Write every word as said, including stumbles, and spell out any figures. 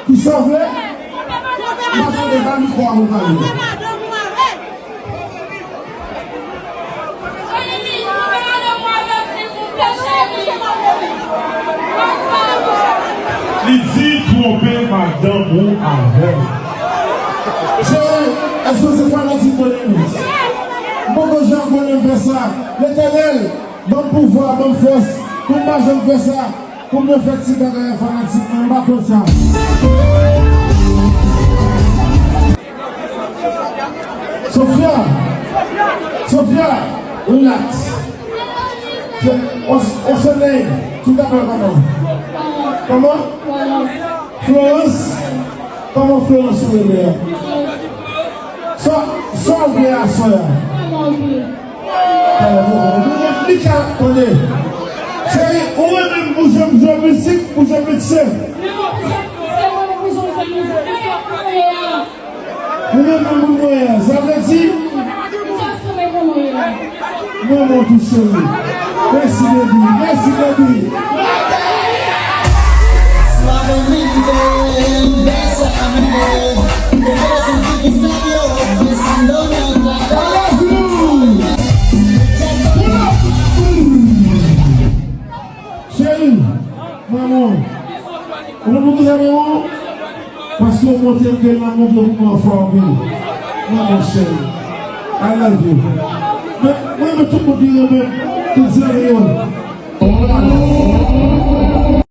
Kisa w vle? M pa tande, ba mikwo a pou l pale. Li di twonpe madanm ou avè l. Cheri, èske w se fanatik Bonelus? M poko janm konnen m fè sa. Letènèl, ban m pouvwa, ban m fòs pou m pa janm fè sa. Pou m fè ti bagay a fanatik mwen, m pa konn sa. Sofia! Sofia! Relax. What's, what's your name? Tu t'appelles comment? Comment? Florence? Kòman Florence ou rele a? Sa, sa w vle aswè a? Talè, bon, bon, bon, li ka, tande. Cheri, ou renmen pou jan m jwe mizik, pou jan m mikse? Ou renmen moun mwen an, sa vle di? Mwen, mwen tou cheri. Mèsi, baby. Mèsi, baby. Cheri, mwen, mwen. Ou konn poukisa mwen bon? Paske w montre m ke lanmou ke pou mwen fò anpil. Mwen, mon cheri. I love you. Mwen, mwen renmen tout moun ki renmen m, tout zanmi yo.